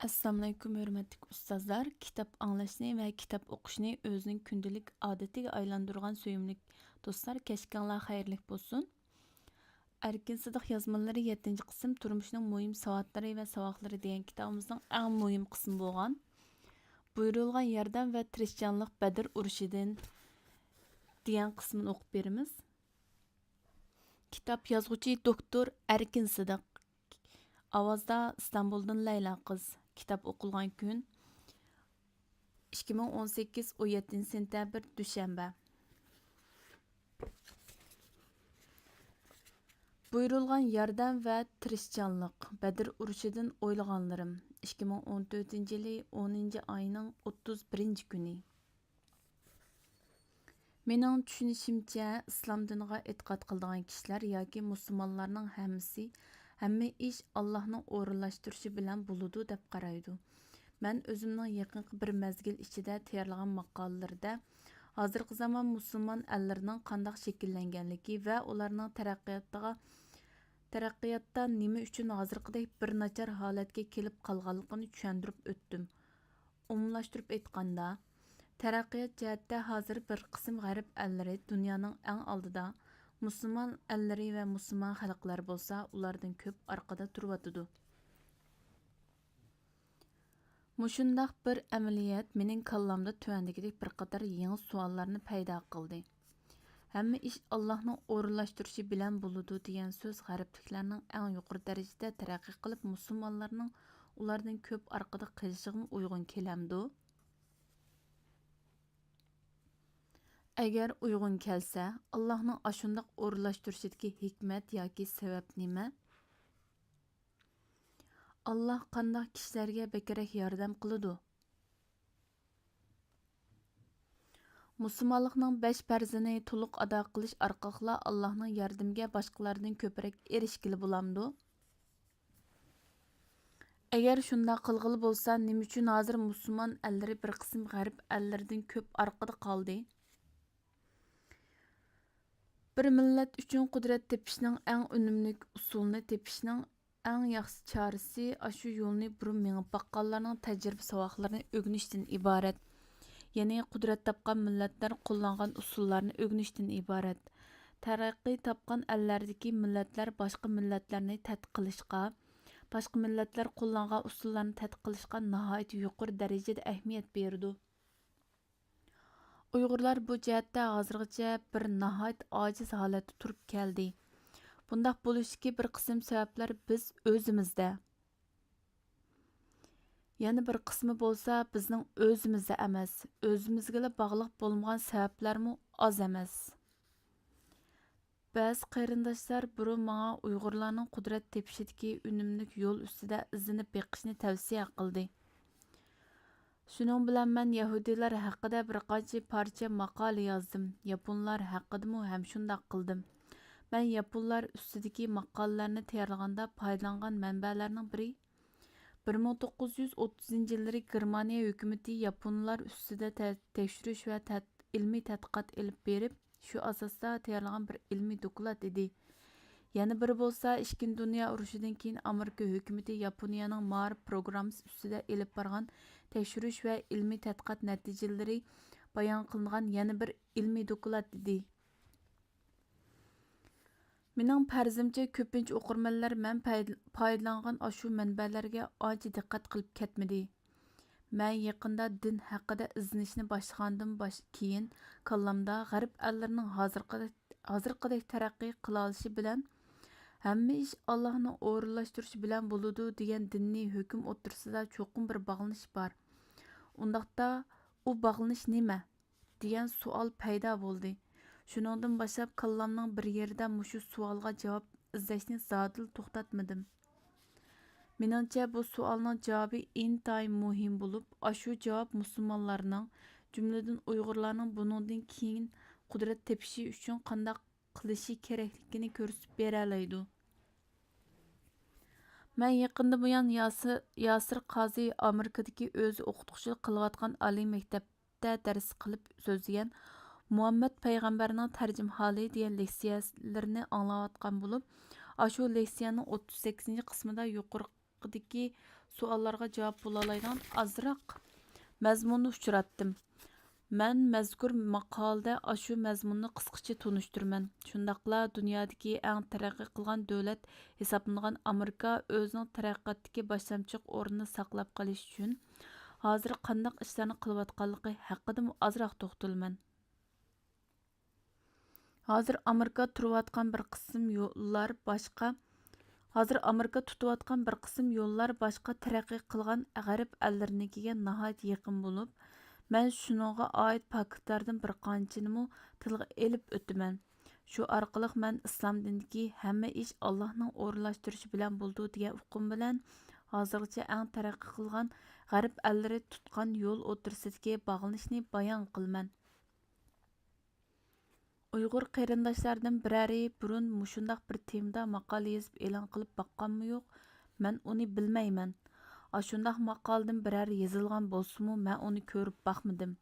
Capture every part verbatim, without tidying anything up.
ئەسسالامۇئەلەيكۇم، ھۆرمەتلىك ئۇستازلار! كىتاب ئاڭلاشنى ۋە كىتاب ئوقۇشنى ئۆزىنىڭ كۈندىلىك ئادىتىگە ئايلاندۇرغان سۆيۈملۈك دوستلار، كەچكەڭلار خەيرلىك بولسۇن! ئەركىن سىدىق يازمىلىرى، يەتتىنچى قىسىم، تۇرمۇشنىڭ مۇھىم ساۋاتلىرى ۋە ساۋاقلىرى دېگەن كىتابىمىزنىڭ ئەڭ مۇھىم قىسمى بولغان بۇيرۇلغان ياردەم ۋە تىرىشچانلىق بەدر ئۇرۇشىدىن دېگەن قىسمىنى ئوقۇپ بېرىمىز. كىتاب يازغۇچى دوكتور ئەركىن سىدىق. ئاۋازدا ئىستانبۇلدىن لەيلا قىز. كىتاب ئوقۇلغان كۈن، ئىككى مىڭ ئون سەككىز، ئون يەتتىنچى سېنتەبىر، دۈشەنبە. بۇيرۇلغان ياردەم ۋە تىرىشچانلىق، بەدر ئۇرۇشىدىن ئويلىغانلىرىم، ئىككى مىڭ ئون تۆتىنچى يىلى ئونىنچى ئاينىڭ ئوتتۇز بىرىنچى كۈنى. مېنىڭ چۈشىنىشىمچە، ئىسلام دىنىغا ئېتىقاد قىلىدىغان كىشىلەر ياكى مۇسۇلمانلارنىڭ ھەممىسى، ھەممە ئىش ئاللاھنىڭ ئورۇنلاشتۇرۇشى بىلەن بولىدۇ دەپ قارايدۇ. مەن ئۆزۈمنىڭ يېقىنقى بىر مەزگىل ئىچىدە تەييارلىغان ماقالىلىرىدە ھازىرقى زامان مۇسۇلمان ئەللىرىنىڭ قانداق شەكىللەنگەنلىكى ۋە ئۇلارنىڭ تەرەققىياتىغا، تەرەققىياتتا نېمە ئۈچۈن ھازىرقىدەك بىر ناچار ھالەتكە كېلىپ قالغانلىقىنى چۈشەندۈرۈپ ئۆتتۈم. ئومۇملاشتۇرۇپ ئېيتقاندا، تەرەققىيات جەھەتتە ھازىر بىر قىسىم غەرب ئەللىرى دۇنيانىڭ ئەڭ ئالدىدا، مۇسۇلمان ئەللىرى ۋە مۇسۇلمان خەلقلەر بولسا ئۇلاردىن كۆپ ئارقىدا تۇرۇۋاتىدۇ. مۇشۇنداق بىر ئەمەلىيەت مېنىڭ كاللامدا تۆۋەندىكىدەك بىر قاتار يېڭى سوئاللارنى پەيدا قىلدى. ھەممە ئىش ئاللاھنىڭ ئورۇنلاشتۇرۇشى بىلەن بولىدۇ دېگەن سۆز غەربلىكلەرنىڭ ئەڭ يۇقىرى دەرىجىدە تەرەققىي قىلىپ، مۇسۇلمانلارنىڭ ئۇلاردىن كۆپ ئارقىدا قېلىشىغىمۇ ئۇيغۇن كېلەمدۇ؟ ئەگەر ئۇيغۇن كەلسە، ئاللاھنىڭ ئاشۇنداق ئورۇنلاشتۇرۇشىدىكى ھېكمەت ياكى سەۋەب نېمە؟ ئاللاھ قانداق كىشىلەرگە بەكرەك ياردەم قىلىدۇ؟ مۇسۇلمانلىقنىڭ بەش پەرزىنى تولۇق ئادا قىلىش ئارقىلىقلا ئاللاھنىڭ ياردىمىگە باشقىلاردىن كۆپرەك ئېرىشكىلى بولامدۇ؟ ئەگەر شۇنداق قىلغىلى بولسا، نېمە ئۈچۈن ھازىر مۇسۇلمان ئەللىرى بىر قىسىم غەرب ئەللىرىدىن كۆپ ئارقىدا قالدى؟ بىر مىللەت ئۈچۈن قۇدرەت تېپىشنىڭ ئەڭ ئۈنۈملۈك ئۇسۇلىنى تېپىشنىڭ ئەڭ ياخشى چارىسى ئاشۇ يولنى بۇرۇن مېڭىپ باققانلارنىڭ تەجرىبە ساۋاقلىرىنى ئۆگىنىشتىن ئىبارەت. يەنى قۇدرەت تاپقان مىللەتلەر قوللانغان ئۇسۇللارنى ئۆگىنىشتىن ئىبارەت. تەرەققىي تاپقان ئەللەردىكى مىللەتلەر باشقا مىللەتلەرنى تەتقىق قىلىشقا، باشقا مىللەتلەر قوللانغان ئۇسۇللارنى تەتقىق قىلىشقا ناھايىتى يۇقىرى دەرىجىدە ئەھمىيەت بېرىدۇ. ئۇيغۇرلار بۇ جەھەتتە ھازىرغىچە بىر ناھايىتى ئاجىز ھالەتتە تۇرۇپ كەلدى. بۇنداق بولۇشتىكى بىر قىسىم سەۋەبلەر بىز ئۆزىمىزدە. يەنە بىر قىسمى بولسا بىزنىڭ ئۆزىمىزدە ئەمەس، ئۆزىمىزگىلا باغلىق بولمىغان سەۋەبلەرمۇ ئاز ئەمەس. بەزى قېرىنداشلار بۇرۇن ماڭا ئۇيغۇرلارنىڭ قۇدرەت تېپىشىدىكى ئۈنۈملۈك يول ئۈستىدە ئىزدىنىپ بېقىشنى تەۋسىيە قىلدى. شۇنىڭ بىلەن مەن يەھۇدىيلار ھەققىدە بىر قانچە پارچە ماقالە يازدىم، ياپونلار ھەققىدىمۇ ھەم شۇنداق قىلدىم. مەن ياپونلار ئۈستىدىكى ماقالىلەرنى تەييارلىغاندا پايدىلانغان مەنبەلەرنىڭ بىرى، بىر مىڭ توققۇز يۈز ئوتتۇزىنچى يىللىرى گېرمانىيە ھۆكۈمىتى ياپونلار ئۈستىدە تە-، تەكشۈرۈش ۋە تەت-، ئىلمىي تەتقىقات ئېلىپ بېرىپ، شۇ ئاساستا تەييارلىغان بىر ئىلمىي دوكلات ئىدى. يەنە بىرى بولسا، ئىككىنچى دۇنيا ئۇرۇشىدىن كېيىن ئامېرىكا ھۆكۈمىتى ياپونىيەنىڭ مائارىپ پروگراممىسى ئۈستىدە ئېلىپ بارغان تەكشۈرۈش ۋە ئىلمىي تەتقىقات نەتىجىلىرى بايان قىلىنغان يەنە بىر ئىلمىي دوكلات ئىدى. مېنىڭ پەرىزىمچە، كۆپىنچە ئوقۇرمەنلەر مەن پەيد-، پايدىلانغان ئاشۇ مەنبەلەرگە ئانچە دىققەت قىلىپ كەتمىدى. مەن يېقىندا دىن ھەققىدە ئىزدىنىشنى باشلىغاندىن باش-، كېيىن، كاللامدا غەرب ئەللىرىنىڭ ھازىرقىدەك، ھازىرقىدەك تەرەققىي قىلالىشى بىلەن ھەممە ئىش ئاللاھنىڭ ئورۇنلاشتۇرۇشى بىلەن بولىدۇ دېگەن دىنىي ھۆكۈم ئوتتۇرىسىدا چوقۇم بىر باغلىنىش بار. ئۇنداقتا، ئۇ باغلىنىش نېمە؟ دېگەن سوئال پەيدا بولدى. شۇنىڭدىن باشلاپ كاللامنىڭ بىر يېرىدە مۇشۇ سوئالغا جاۋاب ئىزدەشنى زادىلا توختاتمىدىم. مېنىڭچە، بۇ سوئالنىڭ جاۋابى ئىنتايىن مۇھىم بولۇپ، ئاشۇ جاۋاب مۇسۇلمانلارنىڭ، جۈملىدىن ئۇيغۇرلارنىڭ بۇنىڭدىن كېيىن قۇدرەت تېپىشى ئۈچۈن قانداق قىلىشى كېرەكلىكىنى كۆرسىتىپ بېرەلەيدۇ. مەن يېقىندىن بۇيان ياسىر، ياسىر قازى ئامېرىكىدىكى ئۆزى ئوقۇتقۇچىلىق قىلىۋاتقان ئالىي مەكتەپتە دەرس قىلىپ سۆزلىگەن مۇھەممەد پەيغەمبەرنىڭ تەرجىمىھالى دېگەن لېكسىيەلىرىنى ئاڭلاۋاتقان بولۇپ، ئاشۇ لېكسىيەنىڭ ئوتتۇز سەككىزىنچى قىسمىدا يۇقىرى-، ھەققىدىكى سوئاللارغا جاۋاب بولالايدىغان ئازراق مەزمۇننى ئۇچراتتىم. مەن مەزكۇر ماقالىدە ئاشۇ مەزمۇننى قىسقىچە تونۇشتۇرىمەن. شۇنداقلا دۇنيادىكى ئەڭ تەرەققىي قىلغان دۆلەت ھېسابلىنىدىغان ئامېرىكا ئۆزىنىڭ تەرەققىياتتىكى باشلامچىلىق ئورنىنى ساقلاپ قېلىش ئۈچۈن ھازىر قانداق ئىشلارنى قىلىۋاتقانلىقى ھەققىدىمۇ ئازراق توختىلىمەن. ھازىر ئامېرىكا تۇرۇۋاتقان بىر قىسىم يوللار باشقا، ھازىر ئامېرىكا تۇتۇۋاتقان بىر قىسىم يوللار باشقا تەرەققىي قىلغان غەرب ئەللىرىنىڭكىگە ناھايىتى يېقىن بولۇپ، مەن شۇنىڭغا ئائىت پاكىتلاردىن بىر قانچىنىمۇ تىلغا ئېلىپ ئۆتىمەن. شۇ ئارقىلىق مەن ئىسلام دىنىدىكى ھەممە ئىش ئاللاھنىڭ ئورۇنلاشتۇرۇشى بىلەن بولىدۇ دېگەن ئۇقۇم بىلەن ھازىرغىچە ئەڭ تەرەققىي قىلغان غەرب ئەللىرى تۇتقان يول ئوتتۇرىسىدىكى باغلىنىشنى بايان قىلىمەن. ئۇيغۇر قېرىنداشلاردىن بىرەرى بۇرۇن مۇشۇنداق بىر تېمىدا ماقالە يېزىپ ئېلان قىلىپ باققانمۇ يوق؟ مەن ئۇنى بىلمەيمەن. ئاشۇنداق ماقالىدىن بىرەر يېزىلغان بولسىمۇ، مەن ئۇنى كۆرۈپ باقمىدىم.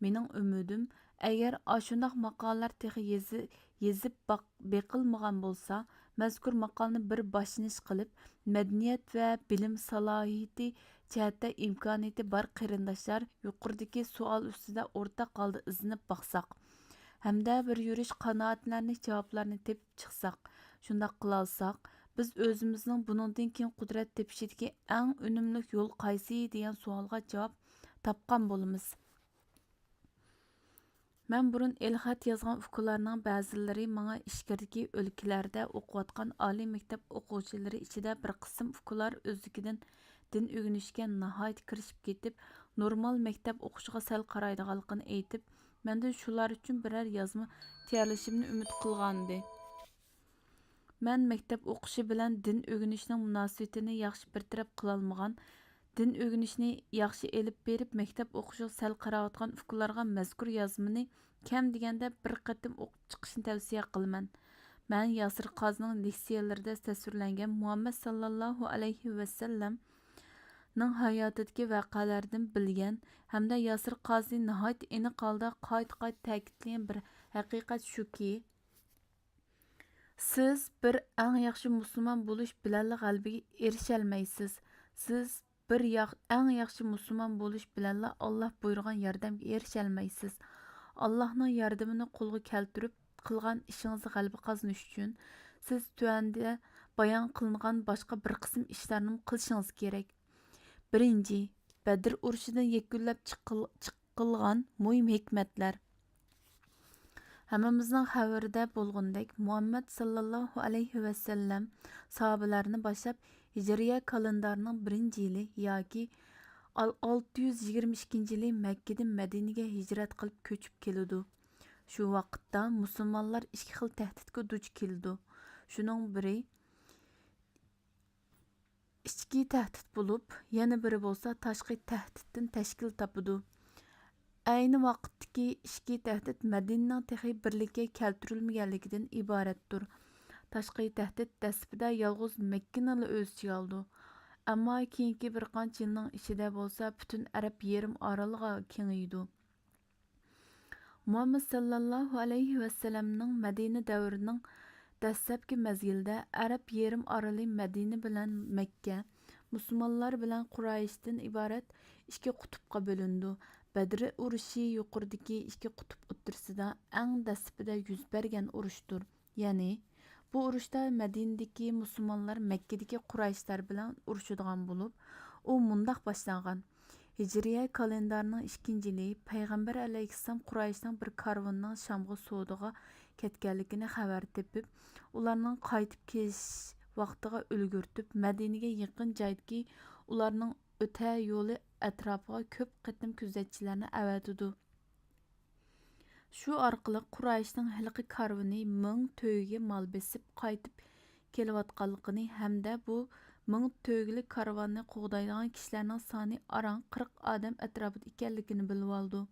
مېنىڭ ئۈمىدىم، ئەگەر ئاشۇنداق ماقالىلەر تېخى يېزى-، يېزىپ باق-، بېقىلمىغان بولسا، مەزكۇر ماقالىنى بىر باشلىنىش قىلىپ، مەدەنىيەت ۋە بىلىم سالاھىيىتى جەھەتتە ئىمكانىيىتى بار قېرىنداشلار يۇقىرىدىكى سوئال ئۈستىدە ئورتاق ھالدا ئىزدىنىپ باقساق ھەمدە بىر يۈرۈش قانائەتلەرنى، جاۋابلارنى تېپىپ چىقساق، شۇنداق قىلالىساق، بىز ئۆزىمىزنىڭ بۇنىڭدىن كېيىن قۇدرەت تېپىشىدىكى ئەڭ ئۈنۈملۈك يول قايسى دېگەن سوئالغا جاۋاب تاپقان بولىمىز. مەن بۇرۇن ئېلخەت يازغان ئۇكىلارنىڭ بەزىلىرى ماڭا ئىچكىرىدىكى ئۆلكىلەردە ئوقۇۋاتقان ئالىي مەكتەپ ئوقۇغۇچىلىرى ئىچىدە بىر قىسىم ئۇكىلار ئۆزلۈكىدىن دىن ئۆگىنىشكە ناھايىتى كىرىشىپ كېتىپ، نورمال مەكتەپ ئوقۇشىغا سەل قارايدىغانلىقىنى ئېيتىپ، مەندىن شۇلار ئۈچۈن بىرەر يازما تەييارلىشىمنى ئۈمىد قىلغانىدى. مەن مەكتەپ ئوقۇشى بىلەن دىن ئۆگىنىشنىڭ مۇناسىۋىتىنى ياخشى بىر تەرەپ قىلالمىغان، دىن ئۆگىنىشنى ياخشى ئېلىپ بېرىپ، مەكتەپ ئوقۇشىغا سەل قاراۋاتقان ئۇكىلارغا مەزكۇر يازمىنى كەم دېگەندە بىر قېتىم ئوقۇپ چىقىشنى تەۋسىيە قىلىمەن. مەن ياسىر قازىنىڭ لېكسىيەلىرىدە تەسۋىرلەنگەن مۇھەممەد ساللاللاھۇ ئەلەيھى ۋەسەللەمنىڭ ھاياتىدىكى ۋەقەلەردىن بىلگەن ھەمدە ياسىر قازى ناھايىتى ئېنىق ھالدا قايتا-قايتا تەكىتلىگەن بىر ھەقىقەت شۇكى، سىز بىر ئەڭ ياخشى مۇسۇلمان بولۇش بىلەنلا غەلىبىگە ئېرىشەلمەيسىز. سىز بىر ياخ-، ئەڭ ياخشى مۇسۇلمان بولۇش بىلەنلا ئاللاھ بۇيرۇغان ياردەمگە ئېرىشەلمەيسىز. ئاللاھنىڭ ياردىمىنى قولغا كەلتۈرۈپ، قىلغان ئىشىڭىزدا غەلىبە قازىنىش ئۈچۈن، سىز تۆۋەندە بايان قىلىنغان باشقا بىر قىسىم ئىشلارنىمۇ قىلىشىڭىز كېرەك. بىرىنچى، بەدر ئۇرۇشىدىن يەكۈنلەپ چىقىل-، چىقىلغان مۇھىم ھېكمەتلەر. ھەممىمىزنىڭ خەۋىرىدە بولغىنىدەك، مۇھەممەد ساللاللاھۇ ئەلەيھى ۋەسەللەم ساھابىلەرنى باشلاپ، ھىجرىيە كالېندارىنىڭ بىرىنچى يىلى ياكى ئال-، ئالتە يۈز يىگىرمە ئىككىنچى يىلى مەككىدىن مەدىنىگە ھىجرەت قىلىپ كۆچۈپ كېلىدۇ. شۇ ۋاقىتتا مۇسۇلمانلار ئىككى خىل تەھدىتكە دۇچ كېلىدۇ. شۇنىڭ بىرى ئىچكى تەھدىت بولۇپ، يەنە بىرى بولسا تاشقى تەھدىتتىن تەشكىل تاپىدۇ. ئەينى ۋاقىتتىكى ئىچكى تەھدىت مەدىنىنىڭ تېخى بىرلىككە كەلتۈرۈلمىگەنلىكىدىن ئىبارەتتۇر. تاشقى تەھدىت دەسلىپىدە يالغۇز مەككىنىلا ئۆز ئىچىگە ئالىدۇ. ئەمما كېيىنكى بىر قانچە يىلنىڭ ئىچىدە بولسا پۈتۈن ئەرەب يېرىم ئارىلىغا كېڭىيىدۇ. مۇھەممەد ساللاللاھۇ ئەلەيھى ۋەسەللەمنىڭ مەدىنە دەۋرىنىڭ دەسلەپكى مەزگىلىدە ئەرەب يېرىم ئارىلى مەدىنە بىلەن مەككە، مۇسۇلمانلار بىلەن قۇرايشتىن ئىبارەت ئىككى قۇتۇپقا بۆلۈنىدۇ. بەدر ئۇرۇشى يۇقىرىدىكى ئىككى قۇتۇپ ئوتتۇرىسىدا ئەڭ دەسلىپىدە يۈز بەرگەن ئۇرۇشتۇر. يەنى، بۇ ئۇرۇشتا مەدىنىدىكى مۇسۇلمانلار مەككىدىكى قۇرايشلار بىلەن ئۇرۇشىدىغان بولۇپ، ئۇ مۇنداق باشلانغان. ھىجرىيە كالېندارىنىڭ ئىككىنچى يىلى پەيغەمبەر ئەلەيھىسسالام قۇرايشنىڭ بىر كارۋىنىنىڭ شامغا سودىغا كەتكەنلىكىنى خەۋەر تېپىپ، ئۇلارنىڭ قايتىپ كېلىش ۋاقتىغا ئۈلگۈرتۈپ، مەدىنىگە يېقىن جايدىكى ئۇلارنىڭ ئۆتە يولى ئەتراپىغا كۆپ قېتىم كۆزەتچىلەرنى ئەۋەتىدۇ. شۇ ئارقىلىق قۇرايشنىڭ ھېلىقى كارۋىنى مىڭ تۆگىگە مال بېسىپ قايتىپ كېلىۋاتقانلىقىنى ھەمدە بۇ مىڭ تۆگىلىك كارۋاننى قوغدايدىغان كىشىلەرنىڭ سانى ئاران قىرىق ئادەم ئەتراپىدا ئىكەنلىكىنى بىلىۋالىدۇ.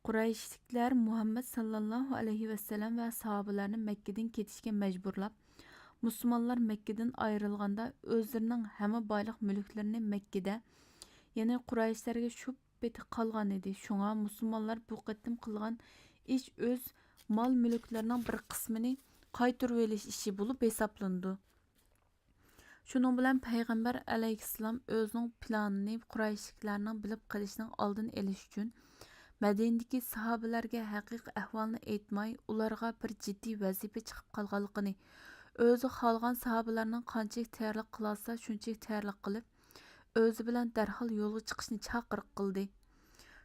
قۇرەيشلىكلەر مۇھەممەد ساللاللاھۇ ئەلەيھى ۋەسەللەم ۋە ساھابىلەرنى مەككىدىن كېتىشكە مەجبۇرلاپ، مۇسۇلمانلار مەككىدىن ئايرىلغاندا ئۆزلىرىنىڭ ھەممە بايلىق مۈلۈكلىرىنى مەككىدە، يەنى قۇرەيشلەرگە شۇ پېتى قالغان ئىدى. شۇڭا مۇسۇلمانلار بۇ قېتىم قىلغان ئىش ئۆز مال-مۈلۈكلىرىنىڭ بىر قىسمىنى قايتۇرۇۋېلىش ئىشى بولۇپ ھېسابلىنىدۇ. شۇنىڭ بىلەن پەيغەمبەر ئەلەيھىسسالام ئۆزىنىڭ پىلانىنى قۇرەيشلىكلەرنىڭ بىلىپ قېلىشىنىڭ ئالدىنى ئېلىش ئۈچۈن، مەدىنىدىكى ساھابىلەرگە ھەقىقىي ئەھۋالنى ئېيتماي، ئۇلارغا بىر جىددىي ۋەزىپە چىقىپ قالغانلىقىنى، ئۆزى خالىغان ساھابىلەرنىڭ قانچىلىك تەييارلىق قىلالىسا، شۇنچىلىك تەييارلىق قىلىپ، ئۆزى بىلەن دەرھال يولغا چىقىشنى چاقىرىق قىلدى.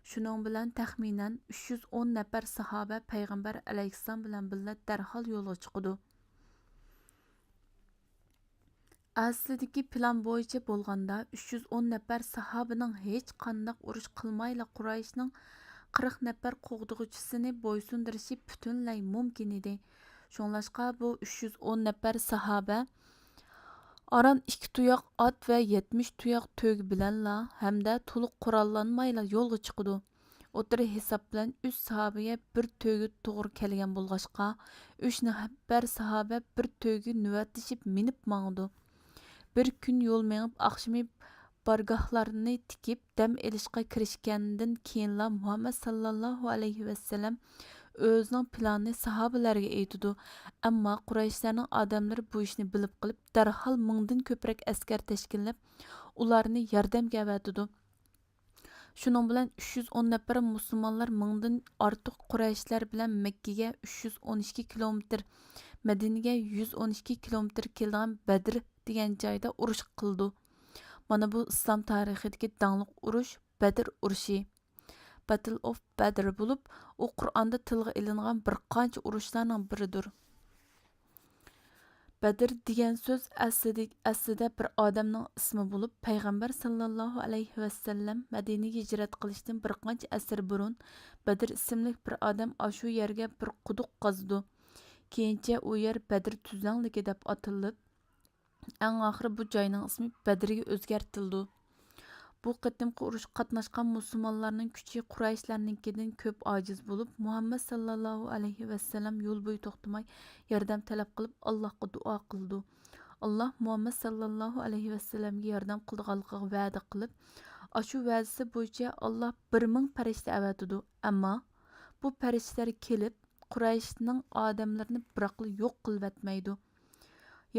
شۇنىڭ بىلەن تەخمىنەن ئۈچ يۈز ئون نەپەر ساھابە پەيغەمبەر ئەلەيھىسسالام بىلەن بىللە دەرھال يولغا چىقىدۇ. ئەسلىدىكى پىلان بويىچە بولغاندا، ئۈچ يۈز ئون نەپەر ساھابىنىڭ ھېچقانداق ئۇرۇش قىلمايلا قۇرەيشنىڭ قىرىق نەپەر قوغدىغۇچىسىنى بويسۇندۇرۇشى پۈتۈنلەي مۇمكىن ئىدى. شۇڭلاشقا بۇ ئۈچ يۈز ئون نەپەر ساھابە ئاران ئىككى تۇياق ئات ۋە يەتمىش تۇياق تۆگە بىلەنلا ھەمدە تولۇق قوراللانمايلا يولغا چىقىدۇ. ئوتتۇرا ھېساب بىلەن ئۈچ ساھابىگە بىر تۆگە توغرا كەلگەن بولغاچقا، ئۈچ نەپەر ساھابە بىر تۆگىگە نۆۋەتلىشىپ مىنىپ ماڭىدۇ. بىر كۈن يول مېڭىپ، ئاخشىمى بارگاھلارنى تىكىپ، دەم ئېلىشقا كىرىشكەندىن كېيىنلا، مۇھەممەد ساللاللاھۇ ئەلەيھى ۋەسەللەم ئۆزىنىڭ پىلانىنى ساھابىلەرگە ئېيتىدۇ. ئەمما قۇرەيشلەرنىڭ ئادەملىرى بۇ ئىشنى بىلىپ قېلىپ، دەرھال مىڭدىن كۆپرەك ئەسكەر تەشكىللەپ، ئۇلارنى ياردەمگە ئەۋەتىدۇ. شۇنىڭ بىلەن ئۈچ يۈز ئون نەپەر مۇسۇلمانلار مىڭدىن ئارتۇق قۇرەيشلەر بىلەن مەككىگە ئۈچ يۈز ئون ئىككى كىلومېتىر، مەدىنىگە يۈز ئون ئىككى كىلومېتىر كېلىدىغان بەدر دېگەن جايدا ئۇرۇش قىلىدۇ. مانا بۇ ئىسلام تارىخىدىكى داڭلىق ئۇرۇش بەدر ئۇرۇشى، Battle of Badr بولۇپ، ئۇ قۇرئاندا تىلغا ئېلىنغان بىر قانچە ئۇرۇشلارنىڭ بىرىدۇر. بەدر دېگەن سۆز ئەسلىدە، ئەسلىدە بىر ئادەمنىڭ ئىسمى بولۇپ، پەيغەمبەر ساللاللاھۇ ئەلەيھى ۋەسەللەم مەدىنىگە ھىجرەت قىلىشتىن بىر قانچە ئەسىر بۇرۇن، بەدر ئىسىملىك بىر ئادەم ئاشۇ يەرگە بىر قۇدۇق قازىدۇ. كېيىنچە ئۇ يەر بەدر تۈزلەڭلىكى دەپ ئاتىلىپ، ئەڭ ئاخىرى بۇ جاينىڭ ئىسمى بەدرگە ئۆزگەرتىلىدۇ. بۇ قېتىمقى ئۇرۇشقا قاتناشقان مۇسۇلمانلارنىڭ كۈچى قۇرەيشلەرنىڭكىدىن كۆپ ئاجىز بولۇپ، مۇھەممەد ساللاللاھۇ ئەلەيھى ۋەسەللەم يول بويى توختىماي ياردەم تەلەپ قىلىپ، ئاللاھقا دۇئا قىلىدۇ. ئاللاھ مۇھەممەد ساللاللاھۇ ئەلەيھى ۋەسەللەمگە ياردەم قىلىدىغانلىقىغا ۋەدە قىلىپ، ئاشۇ ۋەدىسى بويىچە ئاللاھ بىر مىڭ پەرىشتە ئەۋەتىدۇ. ئەمما بۇ پەرىشتىلەر كېلىپ، قۇرەيشنىڭ ئادەملىرىنى بىراقلا يوق قىلىۋەتمەيدۇ.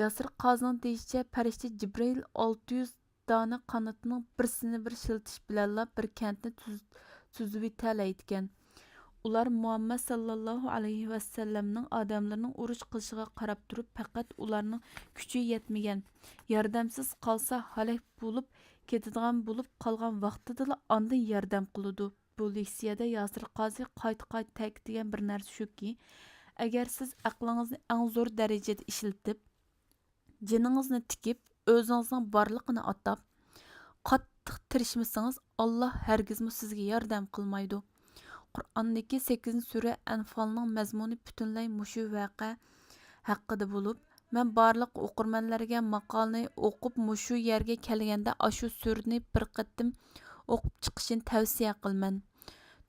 ياسىر قازىنىڭ دېيىشىچە، پەرىشتە جىبرىئىل ئالتە يۈز دانە قانىتىنىڭ بىرسىنى بىر شىلتىش بىلەنلا بىر كەنتنى تۈز-، تۈزۈۋېتەلەيدىكەن. ئۇلار مۇھەممەد ساللاللاھۇ ئەلەيھى ۋەسەللەمنىڭ ئادەملىرىنىڭ ئۇرۇش قىلىشىغا قاراپ تۇرۇپ، پەقەت ئۇلارنىڭ كۈچى يەتمىگەن، ياردەمسىز قالسا ھالاك بولۇپ كېتىدىغان بولۇپ قالغان ۋاقتىدىلا ئاندىن ياردەم قىلىدۇ. بۇ لېكسىيەدە ياسىر قازى قايتا-قايتا تەكىتلىگەن بىر نەرسە شۇكى، ئەگەر سىز ئەقلىڭىزنى ئەڭ زور دەرىجىدە ئىشلىتىپ، جېنىڭىزنى تىكىپ، ئۆزىڭىزنىڭ بارلىقىنى ئاتاپ، قاتتىق تىرىشمىسىڭىز، ئاللاھ ھەرگىزمۇ سىزگە ياردەم قىلمايدۇ. قۇرئاندىكى سەككىزىنچى سۈرە ئەنفالنىڭ مەزمۇنى پۈتۈنلەي مۇشۇ ۋەقە ھەققىدە بولۇپ، مەن بارلىق ئوقۇرمەنلەرگە ماقالىنى ئوقۇپ، مۇشۇ يەرگە كەلگەندە ئاشۇ سۈرىنى بىر قېتىم ئوقۇپ چىقىشىنى تەۋسىيە قىلىمەن.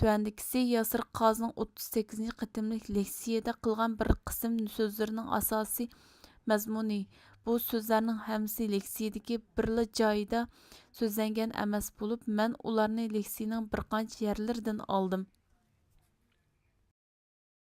تۆۋەندىكىسى ياسىر قازىنىڭ ئوتتۇز سەككىزىنچى قېتىملىق لېكسىيىدە قىلغان بىر قىسىم سۆزلىرىنىڭ ئاساسىي مەزمۇنى. بۇ سۆزلەرنىڭ ھەممىسى لېكسىيىدىكى بىرلا جايىدا سۆزلەنگەن ئەمەس بولۇپ، مەن ئۇلارنى لېكسىيىنىڭ بىر قانچە يەرلىرىدىن ئالدىم.